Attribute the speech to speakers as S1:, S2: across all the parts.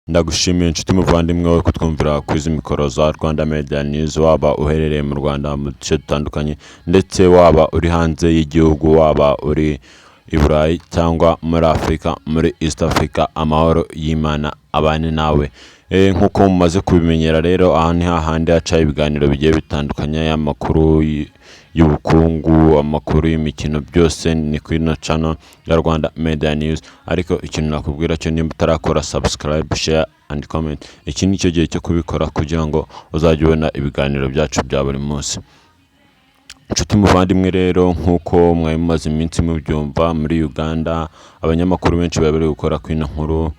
S1: Ndagushimiye inshuti muvandimwe wowe kutwumvira kuri izi mikoro za Rwanda Media News, waba uherereye mu Rwanda mu duce dutandukanye, ndetse waba uri hanze y'igihugu, waba uri i Burayi cyangwa muri Afurika, muri East Africa, amahoro y'Imana abane nawe. Nk'uko mumaze kubimenyera rero, aha ni hahandi haca ibiganiro bigiye bitandukanye, y'amakuru y'ubukungu, amakuru y'imikino, byose ni kuri ino channel ya Rwanda Media News. Ariko ikintu nakubwira cyo, nimba utarakora subscribe, share and comment, iki ni cyo gihe cyo kubikora kugira ngo uzajye ubona ibiganiro byacu bya buri munsi. Inshuti muvandimwe rero, nk'uko mwari mumaze iminsi mubyumva, muri Uganda abanyamakuru benshi bari bari gukora kuri ino nkuru,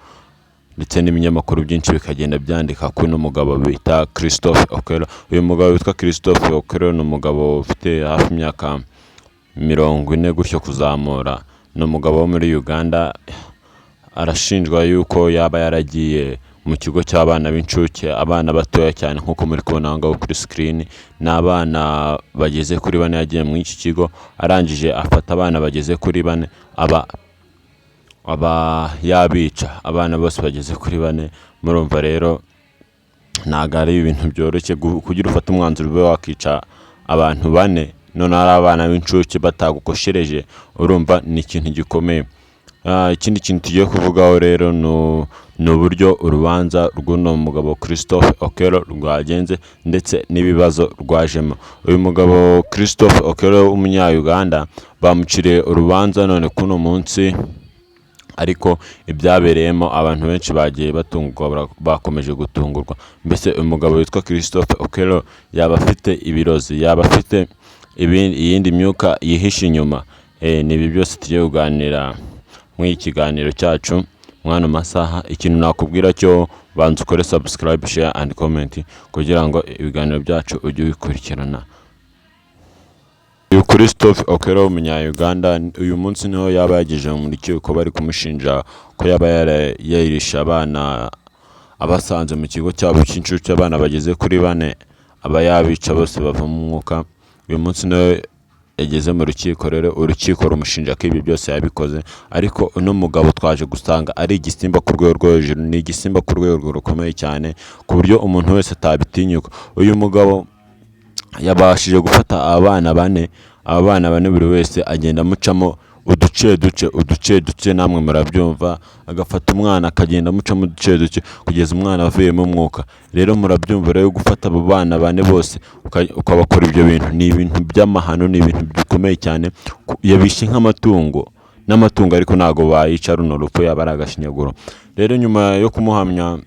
S1: ndetse n'ibinyamakuru byinshi bikagenda byandika kuri uno mugabo bita Christophe Okello. Uyu mugabo witwa Christophe Okello ni umugabo ufite hafi imyaka 40 gutyo kuzamura. Ni umugabo wo muri Uganda. Arashinjwa yuko yaba yaragiye mu kigo cy'abana b'incuke, abana batoya cyane, nk'uko muri kubona aho ngaho kuri screen. Ni abana bageze kuri bane. Yagiye muri iki kigo, arangije afata abana bageze kuri bane, aba yabica, abana bose bageze kuri bane. Murumva rero ntabwo ari ibintu byoroshye kugira ufate umwanzuro ube wakica abantu bane, noneho ari abana b'incuke batagukoshereje. Urumva ni ikintu gikomeye. Ikindi kintu tugiye kuvugaho rero ni uburyo urubanza rw'uno mugabo Christophe Okello rwagenze, ndetse n'ibibazo rwajemo. Uyu mugabo Christophe Okello w'umunya-Uganda bamuciriye urubanza none kuno munsi, ariko ibyabereyemo abantu benshi bagiye batungurwa, bakomeje gutungurwa. Mbese uyu mugabo witwa Christophe Okello yaba afite ibirozi, yaba afite iyindi myuka yihishe inyuma? Ni ibi byose tugiye kuganira muri iki kiganiro cyacu mwano masaha. Ikintu nakubwira cyo, banza ukore subscribe, share and comment kugira ngo ibiganiro byacu ujye ubikurikirana. Uyu Christophe Okello w'umunya-Uganda, uyu munsi niho yaba yagejeje mu rukiko, bari kumushinja ko yaba yarishe abana abasanze mu kigo cyabo cy'incuke, abana bageze kuri bane, aba yabica bose bavamo umwuka. Uyu munsi niwe yageze mu rukiko rero, urukiko rumushinja ko ibi byose yabikoze. Ariko uno mugabo twaje gusanga ari igisimba ku rwego rwo hejuru, ni igisimba ku rwego rukomeye cyane, ku buryo umuntu wese atabitinyuka. Uyu mugabo yabashije gufata abana bane, aba bana bane buri wese agenda amucamo uduce duce, uduce duce, namwe murabyumva. Agafata umwana akagenda amucamo uduce duce kugeza umwana avuyemo umwuka. Rero murabyumva rero, gufata abo bana bane bose ukabakora ibyo bintu ni ibintu by'amahano, ni ibintu bikomeye cyane. Yabishe nk'amatungo n'amatungo, ariko ntabwo bayica runo rupfu, yaba ari agashinyaguro. Rero nyuma yo kumuhamya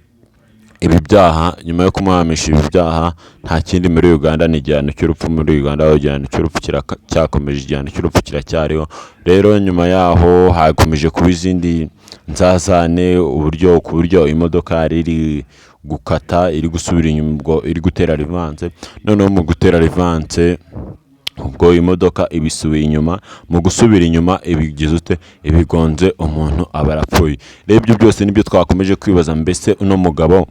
S1: ibi byaha, nyuma yo kumuhamisha ibi byaha, nta kindi muri Uganda ni igihano cy'urupfu. Muri Uganda aho igihano cy'urupfu cyakomeje, igihano cy'urupfu kiracyariho. Rero nyuma yaho hakomeje kuba izindi nzazane, uburyo ku buryo imodoka yari iri gukata, iri gusubira inyuma, ubwo iri gutera reverse. Noneho mu gutera reverse, ubwo imodoka ibisubiye inyuma, mu gusubira inyuma ibigize ute? Ibigonze umuntu, aba arapfuye. Rero ibyo byose nibyo twakomeje kwibaza. Mbese uno mugabo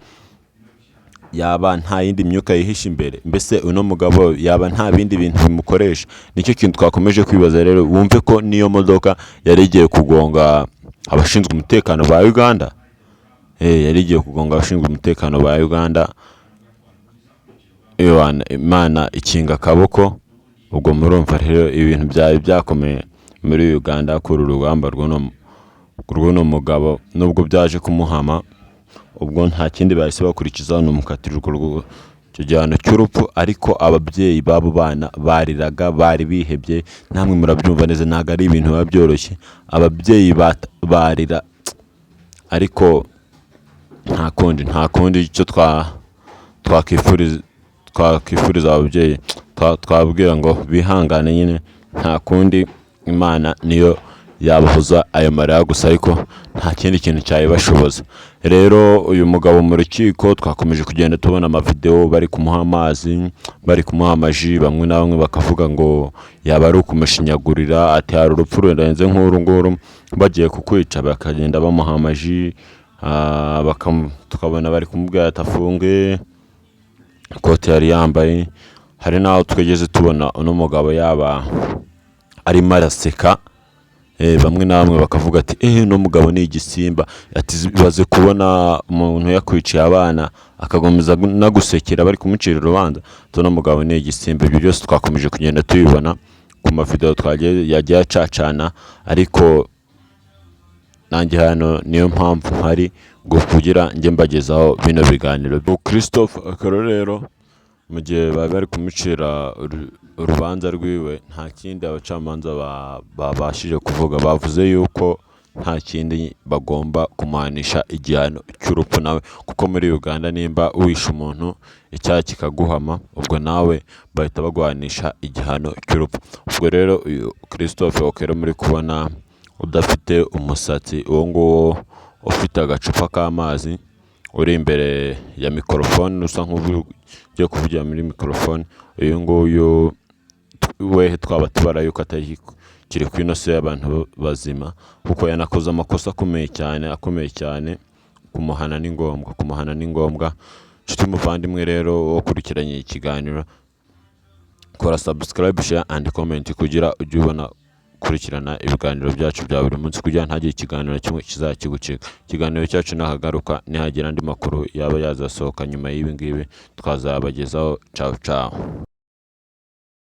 S1: yaba nta yindi myuka yihishe imbere? Mbese uno mugabo yaba nta bindi bintu bimukoresha? Nicyo kintu twakomeje kwibaza. Rero wumve ko n'iyo modoka yari igiye kugonga abashinzwe umutekano ba Uganda. Yari igiye kugonga abashinzwe umutekano ba Uganda. Ewana, Imana ikinga akaboko. Ubwo murumva rero ibintu byari byakomeye muri Uganda kuri uru rugamba rw'uno mugabo. Nubwo byaje kumuhama, ubwo nta kindi bahise bakurikizaho, ni umukatira urwo icyo gihano cy'urupfu. Ariko ababyeyi b'abo bana bariraga, bari bihebye, namwe murabyumva neza, ntabwo ari ibintu biba byoroshye. Ababyeyi barira, ariko nta kundi, nta kundi. Icyo twakifuriza ababyeyi, twabwira ngo bihangane nyine, nta kundi, Imana niyo yabahoza ayo marira gusa, ariko nta kindi kintu cyabibashoboza. Rero uyu mugabo mu rukiko twakomeje kugenda tubona amavidewo bari kumuha amazi, bari kumuha amaji. Bamwe na bamwe bakavuga ngo yaba ari ukumushinyagurira, ati hari urupfu rurenze nk'uru nguru, bagiye kukwica? Bakagenda bamuha amaji, tukabona bari kumubwira ati afunge ikote yari yambaye. Hari n'aho twigeze tubona uno mugabo yaba arimo araseka. Bamwe na bamwe bakavuga ati: "Uno mugabo ni igisimba," ati: "Baze kubona umuntu yakwiciye abana akakomeza nagusekera bari kumucira urubanza, ati uno mugabo ni igisimba." Ibyo byose twakomeje kugenda tubibona ku mavideo twagiye yagiye acacana, ariko nanjye hano niyo mpamvu mpari ngo kugira njye mbagezaho bino biganiro. Christophe Okello rero, mu gihe bari bari kumucira urubanza rwiwe, nta kindi abacamanza babashije kuvuga. Bavuze yuko nta kindi bagomba kumuhanisha igihano cy'urupfu nawe, kuko muri Uganda nimba wishe umuntu icyaha kikaguhama, ubwo nawe bahita baguhanisha igihano cy'urupfu. Ubwo rero uyu Christophe Okello muri kubona udafite umusatsi, uwo nguwo ufite agacupa k'amazi, uri imbere ya mikorofone, usa nk'ugiye kuvugira muri mikorofone, uyu nguyu we twaba tubara yuko atari kiri ku ino si y'abantu bazima, kuko yanakoze amakosa akomeye cyane, akomeye cyane. Kumuhana ni ngombwa, kumuhana ni ngombwa. Nshuti muvandimwe rero wakurikiranye ikiganiro, kora subscribe, share and comment kugira ujye ubona kurikirana ibiganiro byacu bya buri munsi, kugira ntagire ikiganiro na kimwe kizakigucika. Ikiganiro cyacu nahagaruka, nihagira andi makuru yaba yazasohoka nyuma y'ibi ngibi, twazabagezaho. Ciao ciao.